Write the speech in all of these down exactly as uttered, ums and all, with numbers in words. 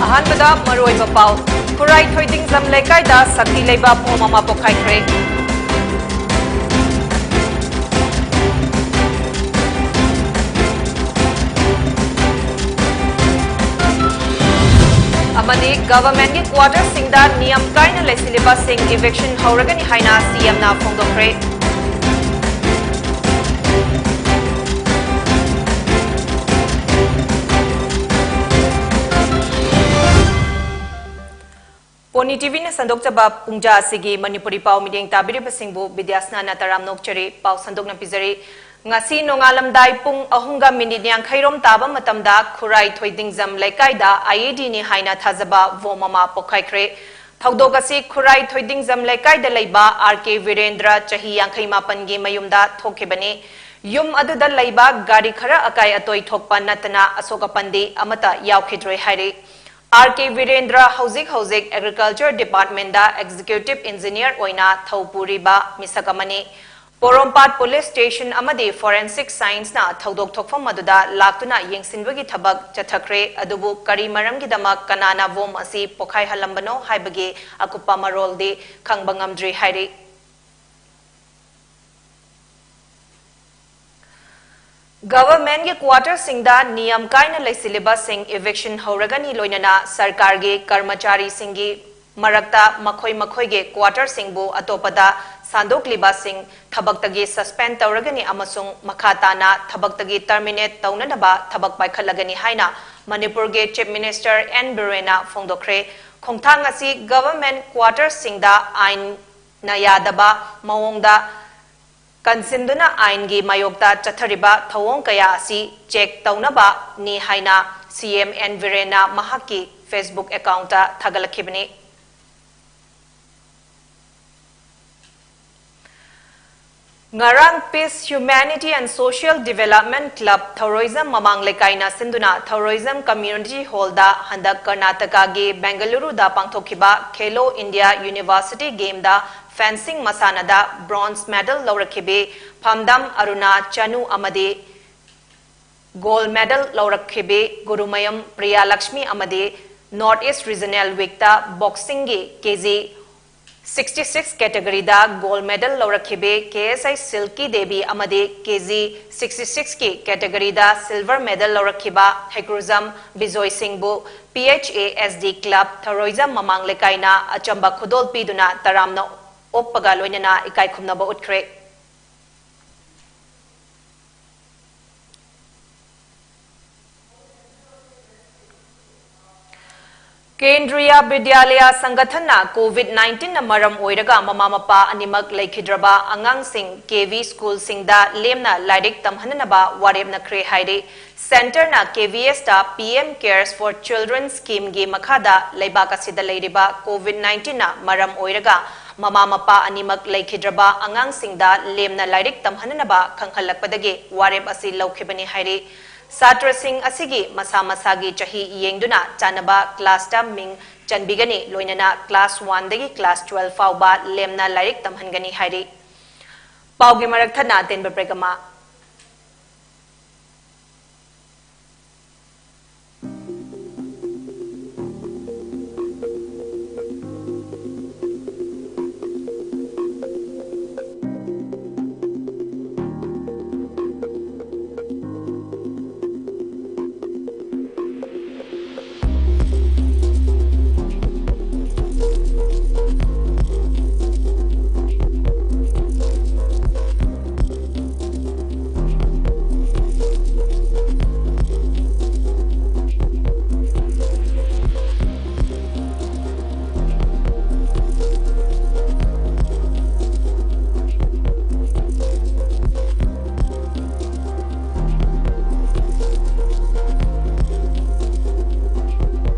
ꯑꯍꯥꯟꯕꯗ ꯃꯔꯨꯑꯣꯏꯕ ꯄꯥꯎ꯫ ꯈꯨꯔꯥꯏ ꯊꯣꯏꯗꯤꯡꯖꯝ ꯂꯩꯀꯥꯏꯗ ꯁꯛꯇꯤ ꯂꯩꯕ ꯕꯣꯝ ꯑꯃ ꯄꯣꯈꯥꯏꯈ꯭ꯔꯦ꯫ ꯑꯃꯗꯤ ꯒꯚꯔꯟꯃꯦꯟꯠꯀꯤ ꯀ꯭ꯋꯥꯇꯔꯁꯤꯡꯗ ꯅꯤꯌꯝ ꯀꯥꯏꯅ ꯂꯩꯁꯤꯜꯂꯤꯕꯁꯤꯡ ꯏꯚꯤꯛꯁꯟ ꯍꯧꯔꯒꯅꯤ ꯍꯥꯏꯅ ꯁꯤ ꯑꯦꯝꯅ ꯐꯣꯡꯗꯣꯛꯈ꯭ꯔꯦ꯫ ꯄꯣꯅꯤ ꯇꯤꯚꯤꯅ ꯁꯟꯗꯣꯛꯆꯕ ꯄꯨꯡꯖꯥ ꯑꯁꯤꯒꯤ ꯃꯅꯤꯄꯨꯔꯤ ꯄꯥꯎ ꯃꯤꯠꯌꯦꯡ ꯇꯥꯕꯤꯔꯤꯕꯁꯤꯡꯕꯨ ꯕꯤꯗ꯭ꯌꯥꯁꯅꯥꯅ ꯇꯔꯥꯝꯅ ꯑꯣꯛꯆꯔꯤ꯫ ꯄꯥꯎ ꯁꯟꯗꯣꯛꯅ ꯄꯤꯖꯔꯤ꯫ ꯉꯁꯤ ꯅꯣꯡꯉꯥꯜꯂꯝꯗꯥꯏ ꯄꯨꯡ ꯑꯍꯨꯝꯒ ꯃꯤꯅꯤꯠ ꯌꯥꯡꯈꯩꯔꯣꯝ ꯇꯥꯕ ꯃꯇꯝꯗ ꯈꯨꯔꯥꯏ ꯊꯣꯏꯗꯤꯡꯖꯝ ꯂꯩꯀꯥꯏꯗ ꯑꯥꯏ ꯏ ꯗꯤꯅꯤ ꯍꯥꯏꯅ ꯊꯥꯖꯕ ꯕꯣꯝ ꯑꯃ ꯄꯣꯈꯥꯏꯈ꯭ꯔꯦ꯫ ꯊꯧꯗꯣꯛ ꯑꯁꯤ ꯈꯨꯔꯥꯏ ꯊꯣꯏꯗꯤꯡꯖꯝ ꯂꯩꯀꯥꯏꯗ ꯂꯩꯕ ꯑꯥꯔ ꯀꯦ ꯋꯤꯔꯦꯟꯗ꯭ꯔ, ꯆꯍꯤ ꯌꯥꯡꯈꯩ ꯃꯥꯄꯟꯒꯤ ꯃꯌꯨꯝꯗ ꯊꯣꯛꯈꯤꯕꯅꯤ꯫ ꯌꯨꯝ ꯑꯗꯨꯗ ꯂꯩꯕ ꯒꯥꯔꯤ ꯈꯔ ꯑꯀꯥꯏ ꯑꯇꯣꯏ ꯊꯣꯛꯄ ꯅꯠꯇꯅ ꯑꯁꯣꯛ ꯑꯄꯟꯗꯤ ꯑꯃꯠꯇ ꯌꯥꯎꯈꯤꯗ꯭ꯔꯦ ꯍꯥꯏꯔꯤ꯫ ꯑꯥꯔ ꯀꯦ ꯋꯤꯔꯦꯟꯗ꯭ꯔ ꯍꯧꯖꯤꯛ ꯍꯧꯖꯤꯛ ꯑꯦꯒ꯭ꯔꯤꯀꯜꯆꯔ ꯗꯤꯄꯥꯔꯠꯃꯦꯟꯗ ꯑꯦꯛꯖꯤꯀ꯭ꯌꯨꯇꯤꯚ ꯏꯟꯖꯤꯅꯤꯌꯔ ꯑꯣꯏꯅ ꯊꯧ ꯄꯨꯔꯤꯕ ꯃꯤꯁꯛ ꯑꯃꯅꯤ꯫ ꯄꯣꯔꯣꯝꯄꯥꯠ ꯄꯨꯂꯤꯁ ꯁ꯭ꯇꯦꯁꯟ ꯑꯃꯗꯤ ꯐꯣꯔꯦꯟꯁꯤꯛ ꯁꯥꯏꯟꯁꯅ ꯊꯧꯗꯣꯛ ꯊꯣꯛꯐꯝ ꯑꯗꯨꯗ ꯂꯥꯛꯇꯨꯅ ꯌꯦꯡꯁꯤꯟꯕꯒꯤ ꯊꯕꯛ ꯆꯠꯊꯈ꯭ꯔꯦ꯫ ꯑꯗꯨꯕꯨ ꯀꯔꯤ ꯃꯔꯝꯒꯤꯗꯃꯛ ꯀꯅꯥꯅ ꯕꯣꯝ ꯑꯁꯤ ꯄꯣꯈꯥꯏꯍꯜꯂꯝꯕꯅꯣ ꯍꯥꯏꯕꯒꯤ ꯑꯀꯨꯞꯄ ꯃꯔꯣꯜꯗꯤ ꯈꯪꯕ ꯉꯝꯗ꯭ꯔꯤ ꯍꯥꯏꯔꯤ꯫ ꯒꯚꯔꯟꯃꯦꯟꯠꯀꯤ ꯀ꯭ꯋꯥꯇꯔꯁꯤꯡꯗ ꯅꯤꯌꯝ ꯀꯥꯏꯅ ꯂꯩꯁꯤꯜꯂꯤꯕꯁꯤꯡ ꯏꯚꯤꯛꯁꯟ ꯍꯧꯔꯒꯅꯤ, ꯂꯣꯏꯅꯅ ꯁꯔꯀꯥꯔꯒꯤ ꯀꯔꯃꯆꯥꯔꯤꯁꯤꯡꯒꯤ ꯃꯔꯛꯇ ꯃꯈꯣꯏ ꯃꯈꯣꯏꯒꯤ ꯀ꯭ꯋꯥꯇꯔꯁꯤꯡꯕꯨ ꯑꯇꯣꯞꯄꯗ ꯁꯥꯟꯗꯣꯛꯂꯤꯕꯁꯤꯡ ꯊꯕꯛꯇꯒꯤ ꯁꯁꯄꯦꯟ ꯇꯧꯔꯒꯅꯤ ꯑꯃꯁꯨꯡ ꯃꯈꯥ ꯇꯥꯅ ꯊꯕꯛꯇꯒꯤ ꯇꯔꯃꯤꯅꯦꯠ ꯇꯧꯅꯅꯕ ꯊꯕꯛ ꯄꯥꯏꯈꯠꯂꯒꯅꯤ ꯍꯥꯏꯅ ꯃꯅꯤꯄꯨꯔꯒꯤ ꯆꯤꯐ ꯃꯤꯅꯤꯁꯇꯔ ꯑꯦꯟ ꯕꯤꯔꯦꯟꯅ ꯐꯣꯡꯗꯣꯛꯈ꯭ꯔꯦ꯫ ꯈꯣꯡꯊꯥꯡ ꯑꯁꯤ ꯒꯚꯔꯟꯃꯦꯟꯠ ꯀ꯭ꯋꯥꯇꯔꯁꯤꯡꯗ ꯑꯥꯏꯟꯅ ꯌꯥꯗꯕ ꯃꯑꯣꯡꯗ ꯀꯟꯁꯤꯟꯗꯨꯅ ꯑꯥꯏꯟꯒꯤ ꯃꯥꯌꯣꯛꯇ ꯆꯠꯊꯔꯤꯕ ꯊꯧꯑꯣꯡ ꯀꯌꯥ ꯑꯁꯤ ꯆꯦꯛ ꯇꯧꯅꯕꯅꯤ ꯍꯥꯏꯅ ꯁꯤ ꯑꯦꯝ ꯑꯦꯟ ꯕꯤꯔꯦꯟꯅ ꯃꯍꯥꯛꯀꯤ ꯐꯦꯁꯕꯨꯛ ꯑꯦꯀꯥꯎꯟꯠꯇ ꯊꯥꯒꯠꯂꯛꯈꯤꯕꯅꯤ꯫ ꯉꯔꯥꯡ Peace, Humanity and Social Development Club ꯊꯧꯔꯣꯏꯖꯝ ꯃꯃꯥꯡ ꯂꯩꯀꯥꯏꯅ ꯁꯤꯟꯗꯨꯅ ꯊꯧꯔꯣꯏꯖꯝ Community Hallꯗ ꯍꯟꯗꯛ ꯀꯔꯅꯥꯇꯀꯥꯒꯤ ꯕꯦꯡꯒꯂꯨꯔꯨꯗ ꯄꯥꯡꯊꯣꯛꯈꯤꯕ Khelo India University Gameꯗ fencing ꯃꯁꯥꯟꯅꯗ bronze medal ꯂꯧꯔꯛꯈꯤꯕꯤ ꯐꯝꯗꯝ ꯑꯔꯨꯅꯥ ꯆꯅꯨ ꯑꯃꯗꯤ gold medal ꯂꯧꯔꯛꯈꯤꯕꯤ ꯒꯨꯔꯨꯃꯌꯨꯝ ꯄ꯭ꯔꯤꯌꯥ ꯂꯛꯁꯃꯤ ꯑꯃꯗꯤ North East Regional Weekꯇ boxingꯒꯤ KG sixty six categoryꯗ gold medal ꯂꯧꯔꯛꯈꯤꯕꯤ KSI Silky Devi ꯑꯃꯗꯤ KG sixty sixꯀꯤ categoryꯗ silver medal ꯂꯧꯔꯛꯈꯤꯕ ꯍꯩꯀ꯭ꯔꯨꯖꯝ Bijoy ꯁꯤꯡꯕꯨ PHASD Club ꯊꯧꯔꯣꯏꯖꯝ ꯃꯃꯥꯡ ꯂꯩꯀꯥꯏꯅ ꯑꯆꯝꯕ ꯈꯨꯗꯣꯜ ꯄꯤꯗꯨꯅ ꯇꯔꯥꯝꯅ ꯑꯣꯛꯄꯒ ꯂꯣꯏꯅꯅ ꯏꯀꯥꯏ ꯈꯨꯝꯅꯕ ꯎꯠꯈ꯭ꯔꯦ꯫ ꯀꯦꯟꯗ꯭ꯔꯤꯌꯥ ꯕꯤꯗ꯭ꯌꯥꯂꯌꯥ ꯁꯪꯒꯊꯟꯅ COVID nineteenꯅ ꯃꯔꯝ ꯑꯣꯏꯔꯒ ꯃꯃꯥ ꯃꯄꯥ ꯑꯅꯤꯃꯛ ꯂꯩꯈꯤꯗ꯭ꯔꯕ ꯑꯉꯥꯡꯁꯤꯡ KV schoolꯁꯤꯡꯗ ꯂꯦꯝꯅ ꯂꯥꯏꯔꯤꯛ ꯇꯝꯍꯟꯅꯅꯕ ꯋꯥꯔꯦꯞꯅꯈ꯭ꯔꯦ ꯍꯥꯏꯔꯤ꯫ Centreꯅ KVSꯇ PM Cares for Children Schemeꯒꯤ ꯃꯈꯥꯗ ꯂꯩꯕꯥꯛ ꯑꯁꯤꯗ ꯂꯩꯔꯤꯕ COVID nineteenꯅ ꯃꯔꯝ ꯑꯣꯏꯔꯒ ꯃꯃꯥ ꯃꯄꯥ ꯑꯅꯤꯃꯛ ꯂꯩꯈꯤꯗ꯭ꯔꯕ ꯑꯉꯥꯡꯁꯤꯡꯗ ꯂꯦꯝꯅ ꯂꯥꯏꯔꯤꯛ ꯇꯝꯍꯟꯅꯅꯕ ꯈꯪꯍꯜꯂꯛꯄꯗꯒꯤ ꯋꯥꯔꯦꯞ ꯑꯁꯤ ꯂꯧꯈꯤꯕꯅꯤ ꯍꯥꯏꯔꯤ꯫ ꯁꯥꯇ꯭ꯔꯁꯤꯡ ꯑꯁꯤꯒꯤ ꯃꯁꯥ ꯃꯁꯥꯒꯤ ꯆꯍꯤ ꯌꯦꯡꯗꯨꯅ ꯆꯥꯟꯅꯕ classꯇ ꯃꯤꯡ ꯆꯟꯕꯤꯒꯅꯤ, ꯂꯣꯏꯅꯅ class oneꯗꯒꯤ class twelve ꯐꯥꯎꯕ ꯂꯦꯝꯅ ꯂꯥꯏꯔꯤꯛ ꯇꯝꯍꯟꯒꯅꯤ ꯍꯥꯏꯔꯤ꯫ ꯄꯥꯎꯒꯤ ꯃꯔꯛ ꯊꯠꯅ ꯑꯇꯦꯟꯕ break ꯑꯃ꯫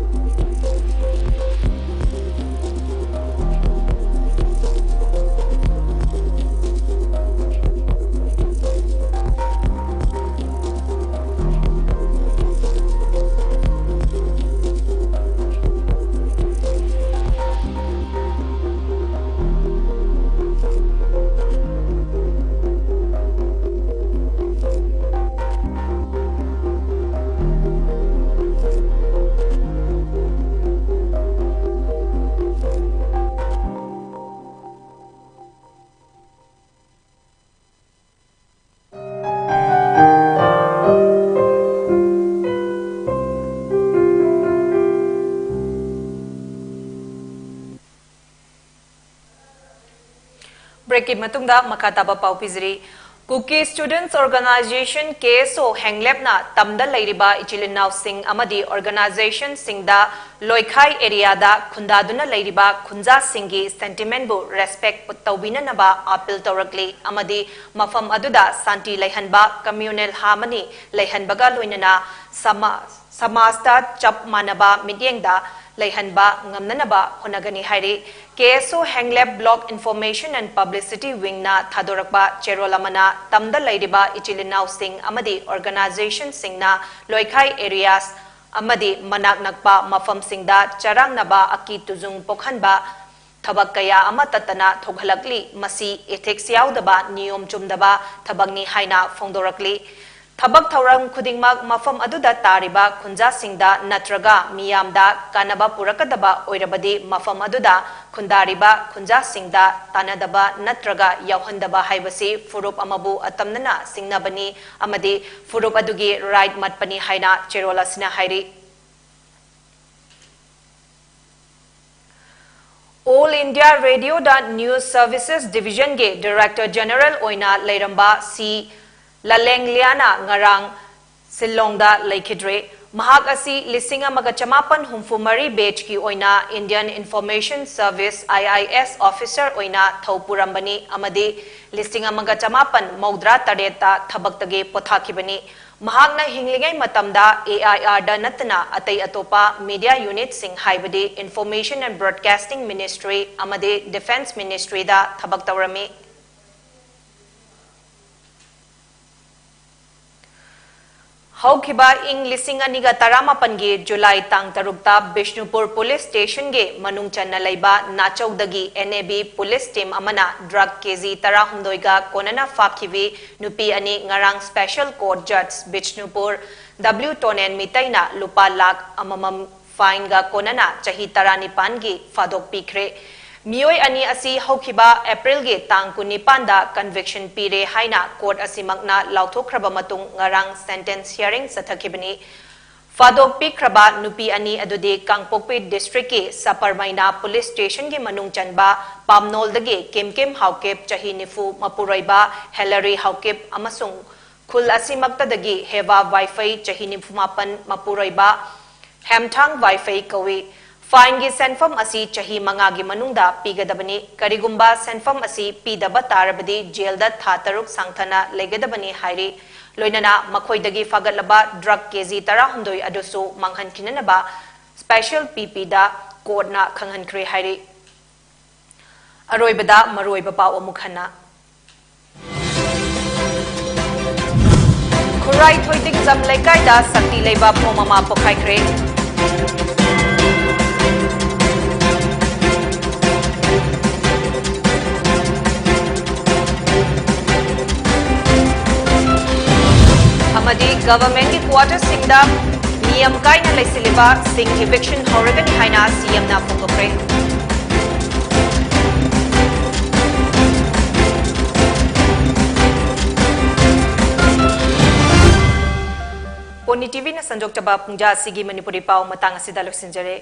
ꯀꯤ ꯃꯇꯨꯡꯗ ꯃꯈꯥ ꯇꯥꯕ ꯄꯥꯎ ꯄꯤꯖꯔꯤ꯫ Kuki Students Organization, K S O, ꯍꯦꯡꯂꯦꯞꯅ ꯇꯝꯗ ꯂꯩꯔꯤꯕ ꯏꯆꯤꯜ ꯏꯅꯥꯎꯁꯤꯡ ꯑꯃꯗꯤ organization ꯁꯤꯡꯗ ꯂꯣꯏꯈꯥꯏ area ꯗ ꯈꯨꯟꯗꯥꯗꯨꯅ ꯂꯩꯔꯤꯕ ꯈꯨꯟꯖꯥꯁꯤꯡꯒꯤ sentiment ꯕꯨ respect ꯇꯧꯕꯤꯅꯅꯕ appeal ꯇꯧꯔꯛꯂꯤ ꯑꯃꯗꯤ ꯃꯐꯝ ꯑꯗꯨꯗ ꯁꯥꯟꯇꯤ ꯂꯩꯍꯟꯕ, communal harmony ꯂꯩꯍꯟꯕꯒ ꯂꯣꯏꯅꯅ ꯁꯃꯥ-, ꯁꯃꯥꯖꯇ ꯆꯞ ꯃꯥꯟꯅꯕ ꯃꯤꯠꯌꯦꯡꯗ ꯂꯩꯍꯟꯕ ꯉꯝꯅꯅꯕ ꯍꯣꯠꯅꯒꯅꯤ ꯍꯥꯏꯔꯤ꯫ K S O ꯍꯦꯡꯂꯦꯞ Block Information and Publicity Wing ꯅ ꯊꯥꯗꯣꯔꯛꯄ ꯆꯦꯔꯣꯜ ꯑꯃꯅ ꯇꯝꯗ ꯂꯩꯔꯤꯕ ꯏꯆꯤꯜ ꯏꯅꯥꯎꯁꯤꯡ ꯑꯃꯗꯤ organization ꯁꯤꯡꯅ ꯂꯣꯏꯈꯥꯏ areas ꯑꯃꯗꯤ ꯃꯅꯥꯛ ꯅꯛꯄ ꯃꯐꯝꯁꯤꯡꯗ ꯆꯔꯥꯡꯅꯕ ꯑꯀꯤ ꯇꯨꯖꯨꯡ ꯄꯣꯛꯍꯟꯕ ꯊꯕꯛ ꯀꯌꯥ ꯑꯃ ꯇꯠꯇꯅ ꯊꯣꯛꯍꯜꯂꯛꯂꯤ꯫ ꯃꯁꯤ ethics ꯌꯥꯎꯗꯕ, ꯅꯤꯌꯣꯝ ꯆꯨꯝꯗꯕ ꯊꯕꯛꯅꯤ ꯍꯥꯏꯅ ꯐꯣꯡꯗꯣꯔꯛꯂꯤ꯫ ꯊꯕꯛ ꯊꯧꯔꯝ ꯈꯨꯗꯤꯡꯃꯛ ꯃꯐꯝ ꯑꯗꯨꯗ ꯇꯥꯔꯤꯕ ꯈꯨꯟꯖꯥꯁꯤꯡꯗ ꯅꯠꯇ꯭ꯔꯒ ꯃꯤꯌꯥꯝꯗ ꯀꯥꯟꯅꯕ ꯄꯨꯔꯛꯀꯗꯕ ꯑꯣꯏꯔꯕꯗꯤ ꯃꯐꯝ ꯑꯗꯨꯗ ꯈꯨꯟꯗꯥꯔꯤꯕ ꯈꯨꯟꯖꯥꯁꯤꯡꯗ ꯇꯥꯟꯅꯗꯕ ꯅꯠꯇ꯭ꯔꯒ ꯌꯥꯎꯍꯟꯗꯕ ꯍꯥꯏꯕꯁꯤ ꯐꯨꯔꯨꯞ ꯑꯃꯕꯨ ꯑꯇꯝꯅꯅ ꯁꯤꯡꯅꯕꯅꯤ ꯑꯃꯗꯤ ꯐꯨꯔꯨꯞ ꯑꯗꯨꯒꯤ right ꯃꯠꯄꯅꯤ ꯍꯥꯏꯅ ꯆꯦꯔꯣꯜ ꯑꯁꯤꯅ ꯍꯥꯏꯔꯤ꯫ All India Radio ꯗ News Services Division ꯒꯤ Director General ꯑꯣꯏꯅ ꯂꯩꯔꯝꯕ ꯁꯤ ꯂꯥꯂꯦꯡꯂꯤꯌꯥꯅ ꯉꯔꯥꯡ ꯁꯤꯜꯂꯣꯡꯗ ꯂꯩꯈꯤꯗ꯭ꯔꯦ꯫ ꯃꯍꯥꯛ ꯑꯁꯤ ꯂꯤꯁꯤꯡ ꯑꯃꯒ ꯆꯃꯥꯄꯟ ꯍꯨꯝꯐꯨ ꯃꯔꯤ batch ꯀꯤ ꯑꯣꯏꯅ Indian Information Service, I I S, officer ꯑꯣꯏꯅ ꯊꯧ ꯄꯨꯔꯝꯕꯅꯤ ꯑꯃꯗꯤ ꯂꯤꯁꯤꯡ ꯑꯃꯒ ꯆꯃꯥꯄꯟ ꯃꯧꯗ꯭ꯔꯥ ꯇꯔꯦꯠꯇ ꯊꯕꯛꯇꯒꯤ ꯄꯣꯊꯥꯈꯤꯕꯅꯤ꯫ ꯃꯍꯥꯛꯅ ꯍꯤꯡꯂꯤꯉꯩ ꯃꯇꯝꯗ A I R ꯗ ꯅꯠꯇꯅ ꯑꯇꯩ ꯑꯇꯣꯞꯄ media unit ꯁꯤꯡ ꯍꯥꯏꯕꯗꯤ Information and Broadcasting Ministry ꯑꯃꯗꯤ Defence Ministry ꯗ ꯊꯕꯛ ꯇꯧꯔꯝꯃꯤ꯫ ꯍꯧꯈꯤꯕ ꯏꯪ ꯂꯤꯁꯤꯡ ꯑꯅꯤꯒ ꯇꯔꯥꯃꯥꯄꯟꯒꯤ ꯖꯨꯂꯥꯏ ꯇꯥꯡ ꯇꯔꯨꯛꯇ ꯕꯤꯁꯅꯨꯄꯨꯔ police station ꯒꯤ ꯃꯅꯨꯡ ꯆꯟꯅ ꯂꯩꯕ ꯅꯥꯆꯧꯗꯒꯤ N A B police team ꯑꯃꯅ drug K G ꯇꯔꯥꯍꯨꯝꯗꯣꯏꯒ ꯀꯣꯟꯅꯅ ꯐꯥꯈꯤꯕꯤ ꯅꯨꯄꯤ ꯑꯅꯤ ꯉꯔꯥꯡ special court judge Bishnupur W ꯇꯣꯅꯦꯟ ꯃꯤꯇꯩꯅ ꯂꯨꯄꯥ ꯂꯥꯈ ꯑꯃꯃꯝ fine ꯒ ꯀꯣꯟꯅꯅ ꯆꯍꯤ ꯇꯔꯥꯅꯤꯄꯥꯟꯒꯤ ꯐꯥꯗꯣꯛ ꯄꯤꯈ꯭ꯔꯦ꯫ ꯃꯤꯑꯣꯏ ꯑꯅꯤ ꯑꯁꯤ ꯍꯧꯈꯤꯕ April ꯒꯤ ꯇꯥꯡ ꯀꯨꯟꯅꯤꯄꯥꯟꯗ conviction ꯄꯤꯔꯦ ꯍꯥꯏꯅ court ꯑꯁꯤꯃꯛꯅ ꯂꯥꯎꯊꯣꯛꯈ꯭ꯔꯕ ꯃꯇꯨꯡ ꯉꯔꯥꯡ sentence hearing ꯆꯠꯊꯈꯤꯕꯅꯤ꯫ ꯐꯥꯗꯣꯛꯄꯤꯈ꯭ꯔꯕ ꯅꯨꯄꯤ ꯑꯅꯤ ꯑꯗꯨꯗꯤ ꯀꯥꯡꯄꯣꯛꯄꯤ ꯗꯤꯁꯇ꯭ꯔꯤꯛꯀꯤ ꯁꯄꯔꯃꯩꯅꯥ ꯄꯨꯂꯤꯁ ꯁ꯭ꯇꯦꯁꯟꯒꯤ ꯃꯅꯨꯡ ꯆꯟꯕ ꯄꯥꯝꯅꯣꯜꯗꯒꯤ ꯀꯤꯝꯀꯤꯝ ꯍꯥꯎꯀꯤꯞ, ꯆꯍꯤ ꯅꯤꯐꯨ, ꯃꯄꯨꯔꯣꯏꯕ ꯍꯦꯂꯔꯤ ꯍꯥꯎꯀꯤꯞ, ꯑꯃꯁꯨꯡ ꯈꯨꯜ ꯑꯁꯤꯃꯛꯇꯗꯒꯤ ꯍꯦꯕꯥ ꯋꯥꯏꯐꯩ, ꯆꯍꯤ ꯅꯤꯐꯨꯃꯥꯄꯟ, ꯃꯄꯨꯔꯣꯏꯕ ꯍꯦꯝꯊꯥꯡ ꯋꯥꯏꯐꯩ ꯀꯧꯏ꯫ ꯐꯥꯏꯟꯒꯤ ꯁꯦꯟꯐꯝ ꯑꯁꯤ ꯆꯍꯤ ꯃꯉꯥꯒꯤ ꯃꯅꯨꯡꯗ ꯄꯤꯒꯗꯕꯅꯤ꯫ ꯀꯔꯤꯒꯨꯝꯕ ꯁꯦꯟꯐꯝ ꯑꯁꯤ ꯄꯤꯗꯕ ꯇꯥꯔꯕꯗꯤ ꯖꯦꯜꯗ ꯊꯥ ꯇꯔꯨꯛ ꯁꯥꯡꯊꯅ ꯂꯩꯒꯗꯕꯅꯤ ꯍꯥꯏꯔꯤ꯫ ꯂꯣꯏꯅꯅ ꯃꯈꯣꯏꯗꯒꯤ ꯐꯥꯒꯠꯂꯕ ꯗ꯭ꯔꯒ ꯀꯦꯖꯤ ꯇꯔꯥꯍꯨꯝꯗꯣꯏ ꯑꯗꯨꯁꯨ ꯃꯥꯡꯍꯟꯈꯤꯅꯅꯕ ꯁ꯭ꯄꯦꯁꯦꯜ ꯄꯤ ꯄꯤꯗ ꯀꯣꯔꯠꯅ ꯈꯪꯍꯟꯈ꯭ꯔꯦ ꯍꯥꯏꯔꯤ꯫ ꯑꯔꯣꯏꯕꯗ ꯃꯔꯨꯑꯣꯏꯕ ꯄꯥꯎ ꯑꯃꯨꯛ ꯍꯟꯅ꯫ ꯈꯨꯔꯥꯏ ꯊꯣꯏꯗꯤꯡꯖꯝ ꯂꯩꯀꯥꯏꯗ ꯁꯛꯇꯤ ꯂꯩꯕ ꯐꯣꯝ ꯑꯃ ꯄꯣꯈꯥꯏꯈ꯭ꯔꯦ꯫ ꯑꯃꯗꯤ ꯒꯚꯔꯟꯃꯦꯟꯠꯀꯤ ꯀ꯭ꯋꯥꯇꯔꯁꯤꯡꯗ ꯅꯤꯌꯝ ꯀꯥꯏꯅ ꯂꯩꯁꯤꯜꯂꯤꯕꯁꯤꯡ ꯏꯚꯤꯛꯁꯟ ꯍꯧꯔꯒꯅꯤ ꯍꯥꯏꯅ ꯁꯤ ꯑꯦꯝꯅ ꯐꯣꯡꯗꯣꯛꯈ꯭ꯔꯦ꯫ ꯄꯣꯅꯤ ꯇꯤꯚꯤꯅ ꯁꯟꯗꯣꯛꯆꯕ ꯄꯨꯡꯖꯥ ꯑꯁꯤꯒꯤ ꯃꯅꯤꯄꯨꯔꯤ ꯄꯥꯎ ꯃꯇꯥꯡ ꯑꯁꯤꯗ ꯂꯣꯏꯁꯤꯟꯖꯔꯦ꯫